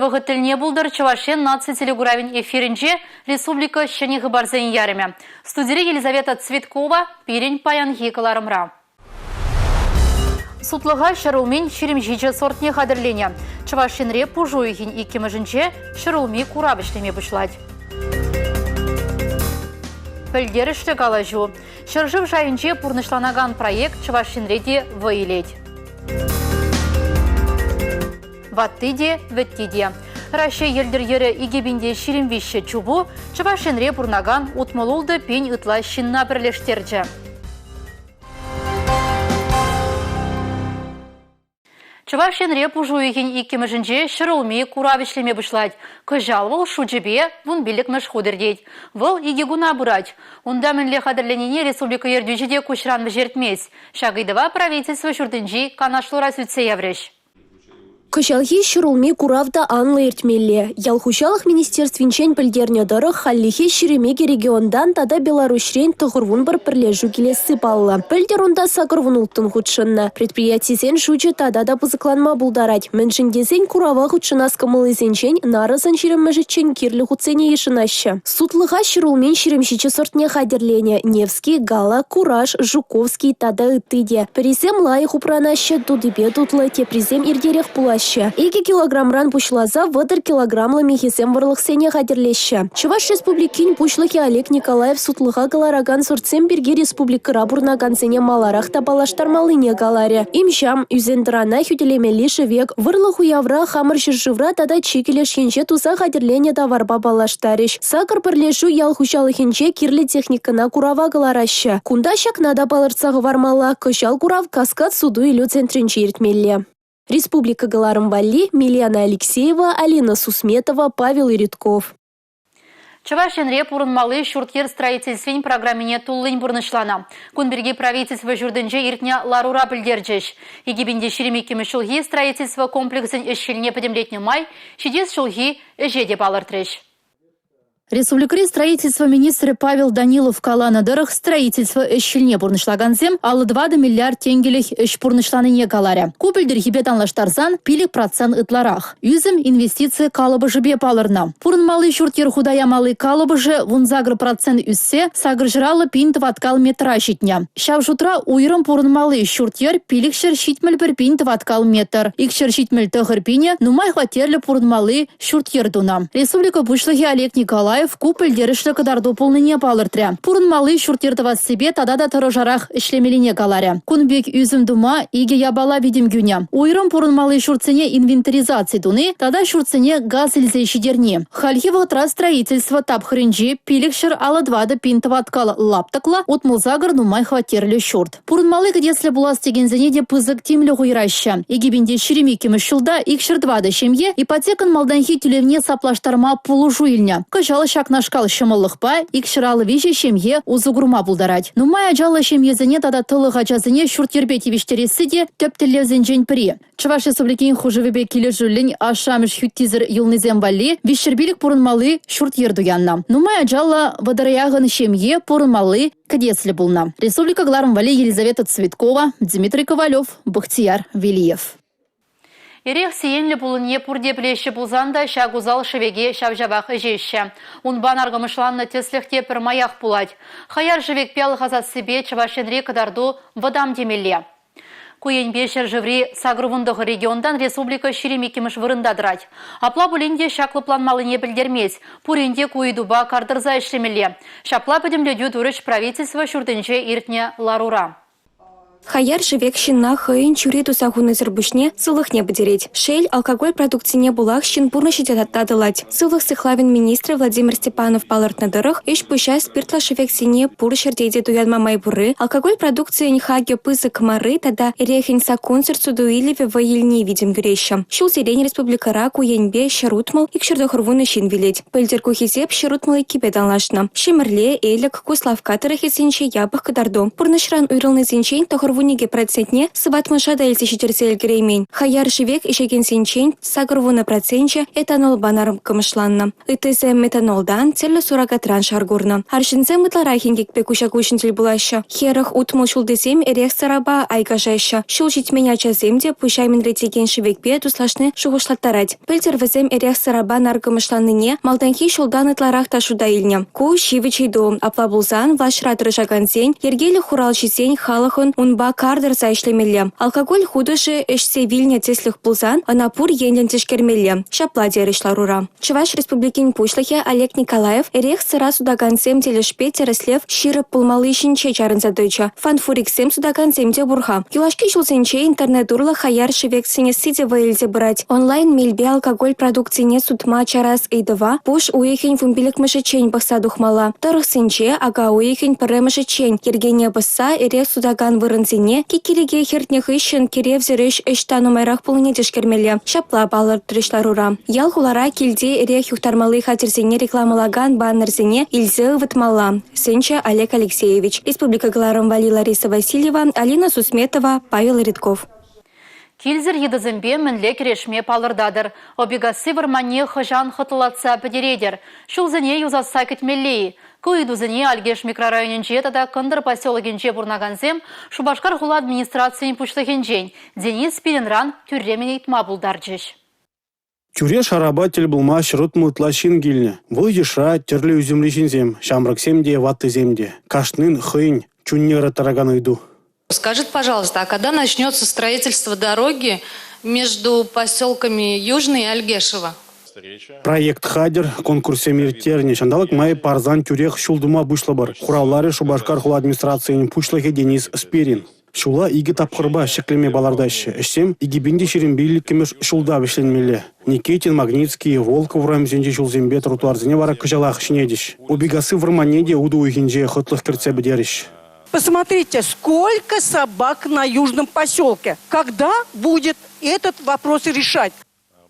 вӑхӑт тӗлне пултӑр Чӑваш Ен наци телекуравӗн эфирӗнче республика ҫӗнӗ хыпарсен ярӑмӗ. Студире Елизавета Цветкова пирӗн паянхи кӑларӑмра. Сутлӑха ҫӗрулмин 27 сортне хатӗрленӗ. Чӑваш Енре пуш уйӑхӗн иккӗмӗшӗнче ҫӗрулми курав ӗҫлеме пуҫлать. Пӗлтерӗшлӗ калаҫу. Ҫӗршыв шайӗнче пурнӑҫланакан проект Чӑваш Енре те вӑй илет. Ватти те, вӗтти те. Раҫҫей йӗлтӗр йӗрӗ 2023 чупу Чӑваш Енре пурӑнакан 66 пин ытла ҫынна пӗрлештерчӗ. Чӑваш Енре пуш уйӑхӗн иккӗмӗшӗнче ҫӗрулми курав ӗҫлеме пуҫлать. Кӑҫал вӑл шучӗпе 15-мӗш хут иртет. Вӑл икӗ куна пырать. Унта мӗнле хатӗрленине республика ертӳҫи те куҫран вӗҫертмест. Ҫак ыйтӑва правительство ҫуртӗнчи канашлура сӳтсе яврӗҫ. Кӑҫалхи ҫӗрулми курав та анлӑ иртмелле. Ял хуҫалӑх министерствинчен пӗлтернӗ тӑрӑх, хальлӗхе 22 регионтан тата Беларуҫрен 91 пӗрлешӳ килесси паллӑ. Пӗлтӗр унта 86 хутшӑннӑ. Предприятисен шучӗ тата та пысӑкланма пултарать. Мӗншӗн тесен курава хутшӑнас кӑмӑллисенчен нарӑсӑн 20-мӗшӗччен кирлӗ хутсене йышӑнаҫҫӗ. Сутлӑха ҫӗрулмин 27 сортне хатӗрленӗ: Невский, Гала, Кураж, Жуковский тата ытти те. Пӗрисем лайӑх упранаҫҫӗ, тутипе тутлӑ, теприсем иртерех пулаҫҫӗ. Икӗ килограмран пуҫласа 30 килограмлӑ михӗсем вӑрлӑхсене хатӗрлеҫҫӗ. Чӑваш Республикин Пуҫлӑхӗ Олег Николаев сутлӑха кӑларакан сортсем пирки республикӑра пурӑнакансене маларах та паллаштармаллине каларӗ. Им-ҫам, ӳсен-тӑрана хӳтӗлемелли шӗвек, вӑрлӑх уявра хамӑр ҫӗршывра тата чикӗ леш енче туса хатӗрленӗ таварпа паллаштарӗҫ. Сакӑр пӗрлешӳ ял хуҫалӑхӗнче кирлӗ техникӑна курава кӑлараҫҫӗ. Кунта ҫакна та палӑртса хӑвармалла, кӑҫал курав Каскад суту-илӳ центрӗнче иртмелле. Республика кӑларӑм валли Милена Алексеева, Алина Сусметова, Павел Иритков. Чӑваш Енре пурӑнмалли ҫурт-йӗр строительствин программине туллин пурнӑҫланӑ. Кун пирки правительство ҫуртӗнче иртнӗ ларура пӗлтерчӗҫ. 2022 ҫулхи строительство комплексӗн ӗҫ-хӗлне пӗтӗмлетнӗ май ҫитес ҫулхи ӗҫе те палӑртрӗҫ. Республикӑри строительство министрӗ Павел Данилов каланӑ тӑрӑх, строительство ӗҫ-хӗлне пурнӑҫлакансем 54 миллиард тенкӗлӗх ӗҫ пурнӑҫланине каларӗ. Ку пӗлтӗрхипе танлаштарсан 5% ытларах. Ӳсӗм инвестици калӑпӑшӗпе палӑрнӑ. Пурӑнмалли ҫурт-йӗр хута ямалли калӑпӑшӗ 18% ӳссе 850 пин тӑваткал метра ҫитнӗ. Ҫав шутра уйрӑм пурӑнмалли ҫурт-йӗр 571 пин тӑваткал метр, 279 пинӗ нумай хваттерлӗ пурӑнмалли ҫурт-йӗр тунӑ. Республика Пуҫлӑхӗ Олег Николаев ку пӗлтерӗшлӗ кӑтарту пулнине палӑртрӗ. Пурӑнмалли ҫурт-йӗр тӑвассипе тата та тӑрӑшарах ӗҫлемеллине каларӗ. Кун пек ӳсӗм тума икӗ япала витӗм кӳнӗ. Уйрӑм пурӑнмалли ҫуртсене инвентаризаци туни тата ҫуртсене газ илсе ҫитерни. Хальхи вӑхӑтра строительство тапхӑрӗнчи 554 пин тӑваткал лаптӑклӑ 68 нумай хваттерлӗ ҫурт. Пурӑнмалли кӗтеслӗ пулас текенсене те пысӑк тимлӗх уйӑраҫҫӗ. 2022 ҫулта 204 ҫемье ипотекӑн малтанхи тӳлевне саплаштарма пулӑшу илнӗ. Кӑҫал ҫакнашкал ҫӑмӑллӑхпа 253 ҫемье усӑ курма пултарать. Нумай ачаллӑ ҫемьесене тата тӑлӑх ачасене ҫурт-йӗрпе тивӗҫтересси те тӗп тӗллевсенчен пӗри. Чӑваш Республикин хушӑвӗпе килӗшӳллӗн ашшӗ-амӑш хӳттисӗр юлнисем валли 305 пурӑнмалли ҫурт-йӗр туяннӑ. Нумай ачаллӑ вӑтӑра яхӑн ҫемье пурӑнмалли кӗтеслӗ пулнӑ. Республика кӑларӑм валли Елизавета Цветкова, Дмитрий Ковалев, Бахтияр Велиев. Эрех сиенлӗ пулнине пурте пӗлеҫҫӗ пулсан та ҫак усал шӗвеке ҫав-ҫавах ӗҫеҫҫӗ. Унпа наркӑмӑшланнӑ тӗслӗх те пӗрмаях пулать. Хаяр шӗвекпе алхасассипе Чӑваш Енри кӑтарту вӑтам темелле. Ку енпе ҫӗршыври 89 регионтан республика 22-мӗш вырӑнта тӑрать. Апла пулин те ҫак лӑпланмаллине пӗлтермест. Пурин те ку ыйтупа кар тӑрса ӗҫлемелле. Ҫапла пӗтӗмлетӳ турӗҫ правительство ҫуртӗнче иртнӗ ларура. Хаяр шӗвек ҫынна хӑйӗн чури туса хунисӗр пуҫне сывлӑхне пӗтерет. Шел, алкоголь продукцине пулах ҫын пурнӑҫӗ те татӑлать. Сывлӑх сыхлавӗн министрӗ Владимир Степанов палӑртнӑ тӑрӑх, ӗҫ-пуҫа спиртлӑ шӗвексене пур ҫӗрте те туянма май пурри, алкоголь продукцийӗн хакӗ пысӑк марри тата эрехӗн саккунсӑр суту-илӗвӗ вӑй илни витӗм кӳреҫҫӗ. Ҫулсерен республикӑра ку енпе 160, 290 ҫын вилет. Пӗлтӗр ку хисеп 162-пе танлашнӑ. Ҫӗмӗрле, Элӗк, Куславкка тӑрӑхӗсенче япӑх кӑтарту. Пурнӑҫран уйрӑлнисенчен 90. 92 процентне сыватмӑша та илсе ҫитерсе ӗлкӗреймен. Хаяр шӗвек ӗҫекенсенчен 80 проценчӗ этанолпа наркӑмӑшланнӑ. Ыттисем метанолтан, тӗрлӗ суррогатран шар курнӑ. Арҫынсем ытларах инкекпе куҫа-куҫӑн тӗл пулаҫҫӗ. 40-60 ҫултисем эрех-сӑрапа айкашаҫҫӗ. Ҫул ҫитмен ачасем те пуҫа минретекен шӗвекпе туслашни шухӑшлаттарать. Пӗлтӗр вӗсем эрех-сӑрапа наркӑмӑшланнине малтанхи ҫултан ытларах та шута илнӗ. Ку ҫивӗч ыйту. Апла пулсан влаҫра тӑрӑшакансен, йӗркелӗх хуралҫисен халӑхӑн унпа кар тӑрса ӗҫлемелле. Алкоголь хутӑшӗ ӗҫсе вилнӗ тӗслӗх пулсан ӑна пур енлӗн тишкермелле. Ҫапла терӗҫ ларура. Чӑваш Республикин Пуҫлӑхӗ Олег Николаев эрех-сӑра сутакансем тӗлӗшпе тӗрӗслев ҫирӗп пулмалли ҫинче чарӑнса тӑчӗ. Фанфуриксем сутакансем те пур-ха. Юлашки ҫулсенче интернет урлӑ хаяр шӗвек сӗнесси те вӑй илсе пырать. Онлайн мелпе алкоголь продукцине сутма чарас ыйтӑва пуш уйӑхӗн 15-мӗшӗччен пӑхса тухмалла. Тӑрӑхсенче ака уйӑхӗн пӗрремӗшӗччен йӗркене пӑсса эрех сутакан вырӑнсене киккирике хӗртнӗ хыҫҫӑн киревсӗр ӗҫ ӑҫта нумайрах пулнине тишкермелле. Ҫапла палӑртрӗҫ ларура. Ял-хулара килте эрех юхтармалли хатӗрсене рекламӑлакан баннерсене илсе ывӑтмалла, сӗнчӗ Олег Алексеевич. Республика кӑларӑм валли Лариса Васильева, Алина Сусметова, Павел Редков. Килсӗр йытӑсемпе мӗнле кӗрешме палӑртатӑр? Опикасси вӑрманне хӑҫан хӑтлӑлатса пӗтеретӗр? Ҫулсене юсасса кӗтмелле-и? Ку ыйтусене Алькеш микрорайонӗнче тата Кӑнтӑр поселокӗнче пурӑнакансем Шупашкар хула администрацийӗн пуҫлӑхӗнчен Денис Спиринран тӳрремӗн ыйтма пултарчӗҫ. Тӳре-шарапа тӗл пулма 160 ытла ҫын килнӗ. Вӑл йышра тӗрлӗ ӳсӗмри ҫынсем, ҫамрӑксем те, ваттисем те. Кашнин хӑйӗн чунне ыраттаракан ыйту. Скажите, пожалуйста, а когда начнется строительство дороги между поселками Южный и Альгешево? Проект хатӗр, конкурссем ирттернӗ, ҫанталӑк май парсан тӳрех ҫул тума пуҫлӑпӑр, хуравларӗ Шупашкар хула администрацийӗн пуҫлӑхӗ Денис Спирин. Ҫула икӗ тапхӑрпа ҫӗклеме палӑртаҫҫӗ. Ӗҫсем 2025-мӗш ҫулта вӗҫленмелле. Никитин, Магницкий, Волков урамӗсенчи ҫулсемпе тротуарсене вара кӑҫалах ҫӗнетӗҫ. Упикасси вӑрманне те утӑ уйӑхӗнче хӑтлӑх кӗртсе пӗтерӗҫ. Посмотрите, сколько собак на Южном поселке. Когда будет этот вопрос решать?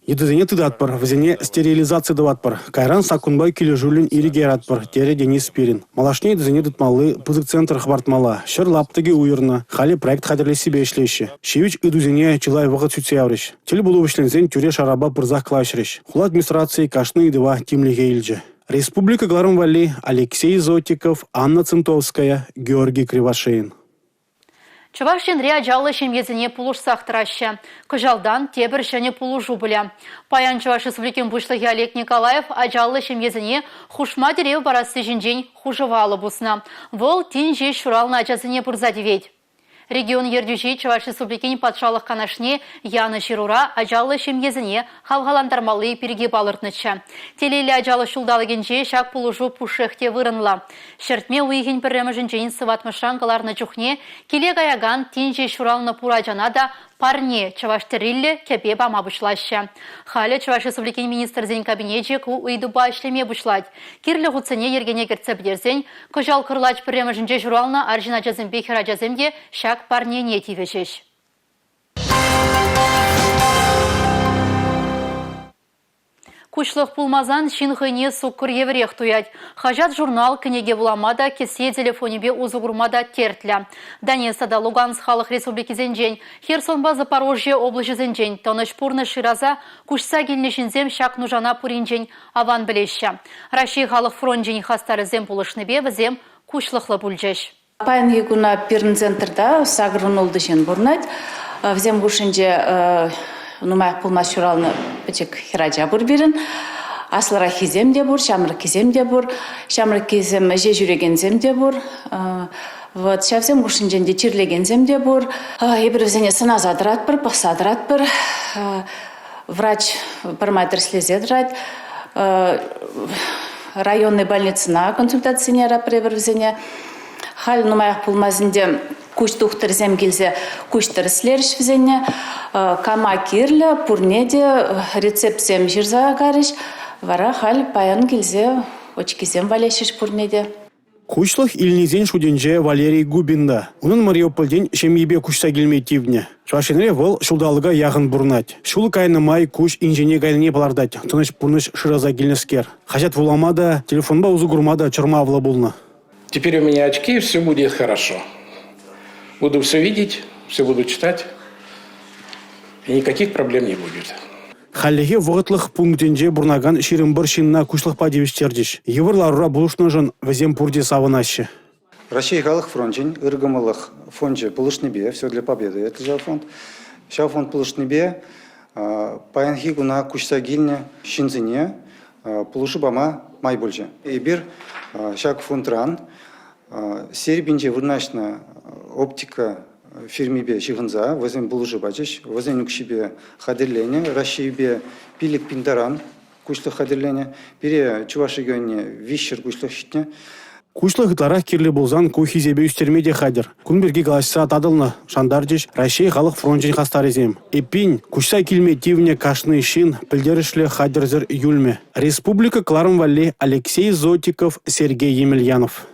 Йытӑсене тытатпӑр, вӗсене стерилизаци тӑватпӑр. Кайран саккунпа килӗшӳллӗн ирӗке яратпӑр, терӗ Денис Спирин. Малашне йытӑсене тытмалли пысӑк центр хӑпартмалла, ҫӗр лаптӑкӗ уйӑрнӑ, халӗ проект хатӗрлессипе ӗҫлеҫҫӗ. Ҫивӗч ыйтусене чылай вӑхӑт сӳтсе яврӗҫ. Тӗл пулу вӗҫленсен тӳре-шарапа пырсах калаҫрӗҫ. Хула администрацийӗ кашни ыйтӑва тимлӗхе илчӗ. Республика кӑларӑм валли Алексей Зотиков, Анна Центовская, Георгий Кривошеин. Чӑваш Енре ачаллӑ ҫемьесене пулӑшсах тӑраҫҫӗ. Кӑҫалтан тепӗр ҫӗнӗ пулӑшу пулӗ. Паян Чӑваш Республикин Пуҫлӑхӗ Олег Николаев ачаллӑ ҫемьесене хушма тӗрев парасси ҫинчен хушӑва алӑ пуснӑ. Вӑл тин ҫеҫ ҫуралнӑ ачасене пырса тивет. Регион ертӳҫи Чӑваш Республикин Патшалӑх Канашне янӑ ҫырура ачаллӑ ҫемьесене хавхалантармалли пирки палӑртнӑччӗ. Телейлӗ ачалӑх ҫулталӑкӗнче ҫак пулӑшу пушшех те вырӑнлӑ. Ҫӗртме уйӑхӗн пӗрремӗшӗнчен сыватмӑшран кӑларнӑ чухне киле каякан тин ҫеҫ ҫуралнӑ пур ачана та парне чӑваш тӗрриллӗ кӗпе пама пуҫлаҫҫӗ. Халӗ Чӑваш Республикин Министрсен Кабинечӗ ку ыйтупа ӗҫлеме пуҫлать. Кирлӗ хутсене йӗркене кӗртсе пӗтерсен кӑҫал кӑрлач пӗрремӗшӗнче ҫуралнӑ арҫын ачасемпе хӗрачасем те ҫак парнене тивӗҫӗҫ. Куҫлӑх пулмасан ҫын хӑйне суккӑр евӗрех туять. Хаҫат-журнал, кӗнеке вулама та, кӗсье телефонӗпе усӑ курма та тертлӗ. Донецк тата Луганск халӑх республикисенчен, Херсонпа Запорожье облаҫӗсенчен тӑнӑҫ пурнӑҫ шыраса куҫса килнӗ ҫынсем ҫак нушана пуринчен аван пӗлеҫҫӗ. Раҫҫей халӑх фрончӗн хастарӗсем пулӑшнипе вӗсем куҫлӑхлӑ пулчӗҫ. Паянхи куна пирӗн центрта 86 ҫын пурӑнать. Вӗсем хушшинче нумаях пулмасть ҫуралнӑ пӗчӗк хӗрача пур пирӗн. Аслӑраххисем те пур, ҫамрӑккисем те пур. Ҫамрӑккисем ӗҫе ҫӳрекенсем те пур. Вот ҫавсем хушшинчен те чирлекенсем те пур. Эпир вӗсене сӑнаса тӑратпӑр, пӑхса тӑратпӑр. Врач пӗрмай тӗрӗслесе тӑрать. Районный больницӑна консультацине яратпӑр эпир вӗсене. Халь нумаях пулмасть ӗнтӗ куҫ тухтӑрсем килсе куҫ тӗрӗслерӗҫ вӗсене. Кама кирлӗ, пурне те рецептсем ҫырса карӗҫ. Вара халь паян килсе очкисем валеҫӗҫ пурне те. Куҫлӑх илнисен шутӗнче Валерий Губин та. Унӑн Мариупольтен ҫемйипе куҫса килме тивнӗ. Чӑваш Енре вӑл ҫулталӑка яхӑн пурӑнать. Ҫул кайнӑ май куҫ инҫене кайнине палӑртать тӑнӑҫ пурнӑҫ шыраса килнӗскер. Хаҫат вулама та, телефонпа усӑ курма та чӑрмавлӑ пулнӑ. Теперь у меня очки, все будет хорошо. Буду все видеть, все буду читать, и никаких проблем не будет. Хальлӗхе вӑхӑтлӑх пунктӗнче пурӑнакан 21 ҫынна куҫлӑхпа тивӗҫтерчӗҫ. Йывӑр ларура пулӑшнӑшӑн вӗсем пурте савӑнаҫҫӗ. Раҫҫей халӑх фрончӗн ыр кӑмӑллӑх фончӗ пулӑшнипе «Все для победы» ятлӑ ҫав фонд. Ҫав фонд пулӑшнипе паянхи куна куҫса килнӗ ҫынсене пулӑшу пама май пулчӗ. Эпир ҫак фондран Сербинче вырнаҫнӑ оптика фирмипе ҫыхӑнса вӗсем пулӑшу пачӗҫ. Вӗсен укҫипе хатӗрленӗ Раҫҫейпе 5 000 таран куҫлӑх хатӗрленӗ. Пире Чӑваш регионне 300 куҫлӑх ҫитнӗ. Куҫлӑх ытларах кирлӗ пулсан ку хисепе ӳстерме те хатӗр. Кун пирки калаҫса татӑлнӑ, шантарчӗҫ Раҫҫей халӑх фрончӗн хастарӗсем. Эппин, куҫса килме тивнӗ кашни ҫын пӗлтерӗшлӗ хатӗрсӗр юлмӗ. Республика кӑларӑм валли Алексей Зотиков, Сергей Емельянов.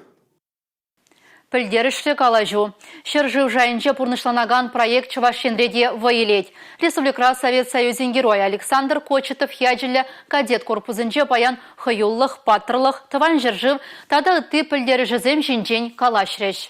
Пӗлтерӗшлӗ калаҫу. Ҫӗршыв шайӗнче пурнӑҫланакан проект Чӑваш Енре те вӑй илет. Республикӑра Совет Союзӗн Геройӗ Александр Кочетов ячӗллӗ кадет корпусӗнче паян хӑюллӑх, паттӑрлӑх, Тӑван ҫӗршыв тата ытти пӗлтерӗшӗсем ҫинчен калаҫрӗҫ.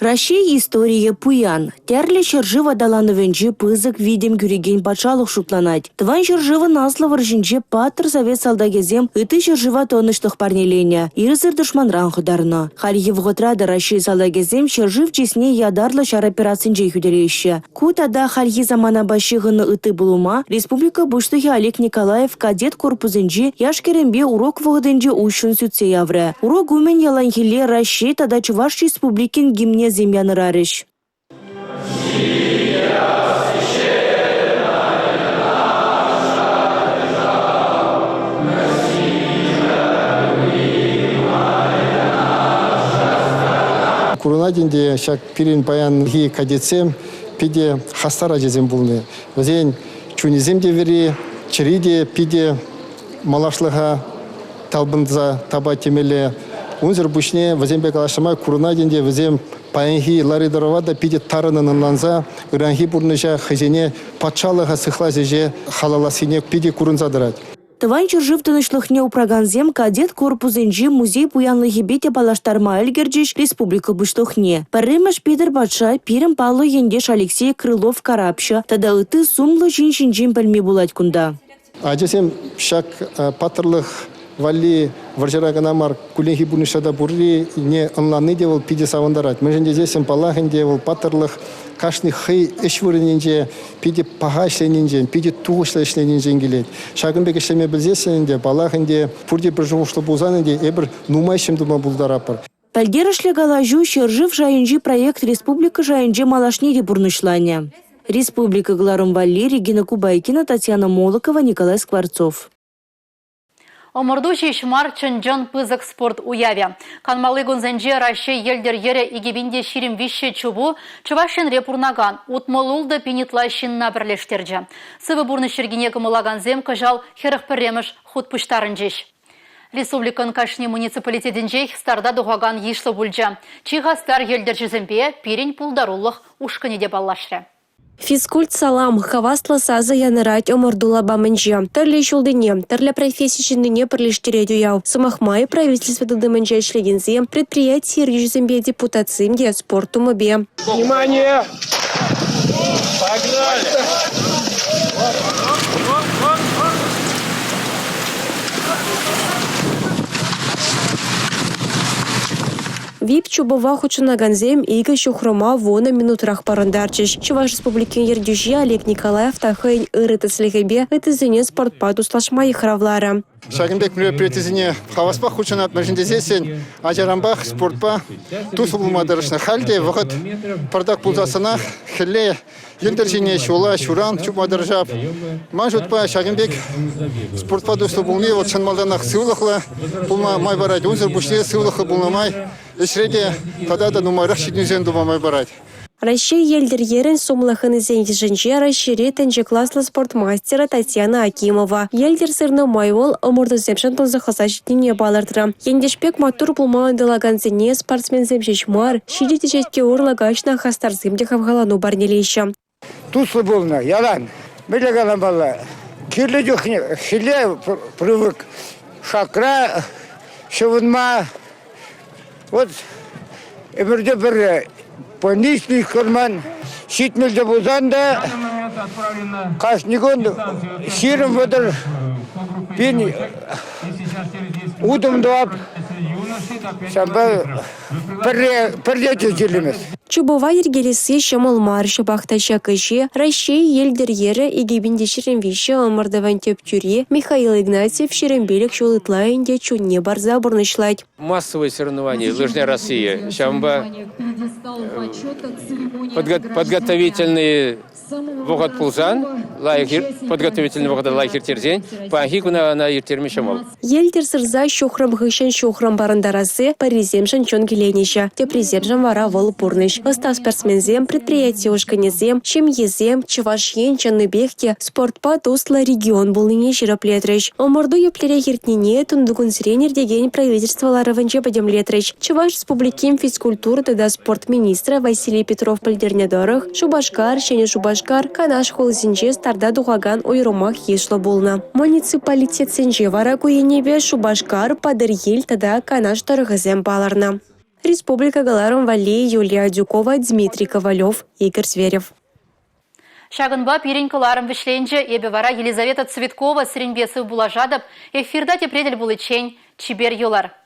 Раҫҫей историйӗ пуян. Тӗрлӗ ҫӗршыв аталанӑвӗнче пысӑк витӗм кӳрекен патшалӑх шутланать. Тӑван ҫӗршывӑн Аслӑ вӑрҫинче паттӑр совет салтакӗсем ытти ҫӗршыва тӑнӑҫлӑх парнеленӗ, ирсӗр тӑшманран хӑтарнӑ. Хальхи вӑхӑтра та Раҫҫей салтакӗсем ҫӗршыв чысне ятарлӑ ҫар операцинче хӳтӗлеҫҫӗ. Ку тата хальхи саманапа ҫыхӑннӑ ытти пулӑма республика Пуҫлӑхӗ Олег Николаев кадет корпусӗнчи яш-кӗрӗмпе урок вӑхӑтӗнче уҫҫӑн сӳтсе яврӗ. Урок умӗн яланхилле Раҫҫей тата Чӑваш Республикин гимнӗсем янӑрарӗҫ. Курӑнать ӗнтӗ ҫак пирӗн паянхи кадетсем питӗ хастар ачасем пулни. Вӗсен чунӗсем те вӗри, чӗри те питӗ малашлӑха талпӑнса тапать темелле. Унсӑр пуҫне вӗсемпе калаҫнӑ май курӑнать ӗнтӗ вӗсем паянхи лару-тӑрӑва та питӗ тарӑннӑн ӑнланса ыранхи пурнӑҫа хӑйсене патшалӑха сыхлас ӗҫе халаллассине питӗ курӑнса тӑрать. Тӑван ҫӗршыв тӑнӑҫлӑхне упракансем кадет корпусӗнчи музей пуянлӑхӗпе те паллаштарма ӗлкӗрчӗҫ республика Пуҫлӑхне. Пӗрремӗш Петӗр патша, пирӗн паллӑ ентеш Алексей Крылов карапҫӑ тата ытти сумлӑ ҫын ҫинчен пӗлме пулать кунта. Ачасем ҫак паттӑрлӑх валли вӑрҫӑра кӑна мар, кулленхи пурнӑҫра та пуррине ӑнланни те вӑл питӗ савӑнтарать. Мӗншӗн тесессӗн, паллах ӗнтӗ, вӑл паттӑрлӑх кашни хӑй ӗҫ вырӑнӗнче питӗ паха ӗҫленинчен, питӗ тухӑҫлӑ ӗҫленинчен килет. Ҫакӑн пек ӗҫлеме пӗлсессӗн ӗнтӗ, паллах ӗнтӗ, пурте пӗр шухӑшлӑ пулсан ӗнтӗ эпир нумай ӗҫсем тума пултаратпӑр. Пӗлтерӗшлӗ калаҫу ҫӗршыв шайӗнчи проект республика шайӗнче малашне те пурнӑҫланӗ. Республика кӑларӑм валли Регина Кубайкина, Татьяна Молокова, Николай Скворцов. Ӑмӑрту ҫеҫ мар, чӑн-чӑн пысӑк спорт уявӗ. Канмалли кунсенче Раҫҫей йӗлтӗр йӗрӗ 2023 чупу Чӑваш Енре пурӑнакан 66 пин ытла ҫынна пӗрлештерчӗ. Сывӑ пурнӑҫ йӗркине кӑмӑллакансем кӑҫал 41-мӗш хут пуҫтарӑнчӗҫ. Республикӑн кашни муниципалитетӗнчех старта тухакан йышлӑ пулчӗ. Чи хастар йӗлтӗрҫӗсемпе пирӗн пултарулӑх ушкӑнӗ те паллашрӗ. Физкульт-салам хаваслӑ сасӑ янӑрать ӑмӑрту лапамӗнче. Тӗрлӗ ҫултине, тӗрлӗ професси ҫыннине пӗрлештерет уяв. Сӑмах май, правительство тытӑмӗнче ӗҫлекенсем, предприяти ертӳҫисемпе депутатсем те спорт тумӗпе. Внимание! Погнали! ВИП-чупӑва хутшӑнакансем икӗ ҫухрӑма вунӑ минутрах парӑнтарчӗҫ. Чӑваш Республикин ертӳҫи Олег Николаев та хӑйӗн ырӑ тӗслӗхӗпе ыттисене спортпа туслашма йыхравларӗ. Ҫакӑн пек мероприятисене хаваспах хутшӑнать, мӗншӗн тесессӗн ачаранпах спортпа туслӑ пулма тӑрӑшнӑ. Халь те вӑхӑт пӑртак пулсассӑнах хӗлле Йӗлтӗр ҫине ҫула ҫуран чупма тӑрӑшап. Ман шутпа, ҫакӑн пек спортпа туслӑ пулни вӑл чӑн малтанах сывлӑхлӑ пулма май парать. Унсӑр пуҫне сывлӑхлӑ пулнӑ май ӗҫре те тата та нумайрах ҫитӗнӳсем тума май парать. Раҫҫей йӗлтӗр йӗрӗн сумлӑ хӑнисен йышӗнче Раҫҫейри тӗнче класлӑ спорт мастерӗ Татьяна Акимова. Йӗлтӗр сырнӑ май вӑл ӑмӑртусемшӗн тунсӑхласа ҫитнине палӑртрӗ. Ентеш пек маттур пулма ӑнтӑлакансене спортсменсем ҫеҫ мар, ҫичӗ теҫетке урлӑ каҫнӑ хастарсем те хавхалану парнелеҫҫӗ. Туслӑ пулнӑ ялан. Мӗнле каламалла, кирлӗ чухне хӗлле привык шакра ҫӑвӑнма. Вот ӗмӗрте пӗрре. Больничный курман. Ҫитмӗлте пулсан та кашни кун 20-30 пин утӑм тӑвап. Ҫавӑнпа пӗрре, пӗрре те чирлемест. Чупӑва йӗркелесси ҫӑмӑл мар. Ҫапах та ҫак ӗҫе Раҫҫей йӗлтӗр йӗрӗ 2023 ӑмӑртӑвӗн тӗп тӳри Михаил Игнатьев 25 ҫул ытла ӗнтӗ чунне парса пурнӑҫлать. Массовые соревнования «Лыжня России». Ҫавӑнпа подготовительные вӑхӑт пулсан, лайӑх подготовительный вӑхӑта лайӑх ирттерсен, паянхи куна ӑна ирттерме ҫӑмӑл. Йӗлтӗр сырса ҫухрӑм хыҫҫӑн ҫухрӑм парӑнтарасси пӗрисемшӗн чун киленӗҫӗ, теприсемшӗн вара вӑл пурнӑҫ. Ӑста спортсменсем, предприяти ушкӑнӗсем, ҫемьесем Чӑваш Ен чӑннипех те спортпа туслӑ регион пулнине ҫирӗплетрӗҫ. Ӑмӑрту еплерех иртнине тунтикунсерен иртекен правительство ларӑвӗнче пӗтӗмлетрӗҫ. Чӑваш Республикин физкультура тата спорт министрӗ Василий Петров пӗлтернӗ тӑрӑх, Шупашкар, Ҫӗнӗ Шупашкар, Канаш хулисенче старта тухакан уйрӑмах йышлӑ пулнӑ. Муниципалитетсенче вара ку енӗпе Шупашкар, Патӑрьел тата Канаш тӑрӑхӗсем палӑрнӑ. Республика кӑларӑм валли Юлия Адюкова, Дмитрий Ковалев, Игорь Зверев. Ҫакӑнпа пирӗн кӑларӑм вӗҫленчӗ. Эпӗ вара Елизавета Цветкова сирӗнпе сывпуллашатӑп. Эфирта тепре тӗл пуличчен чипер юлар.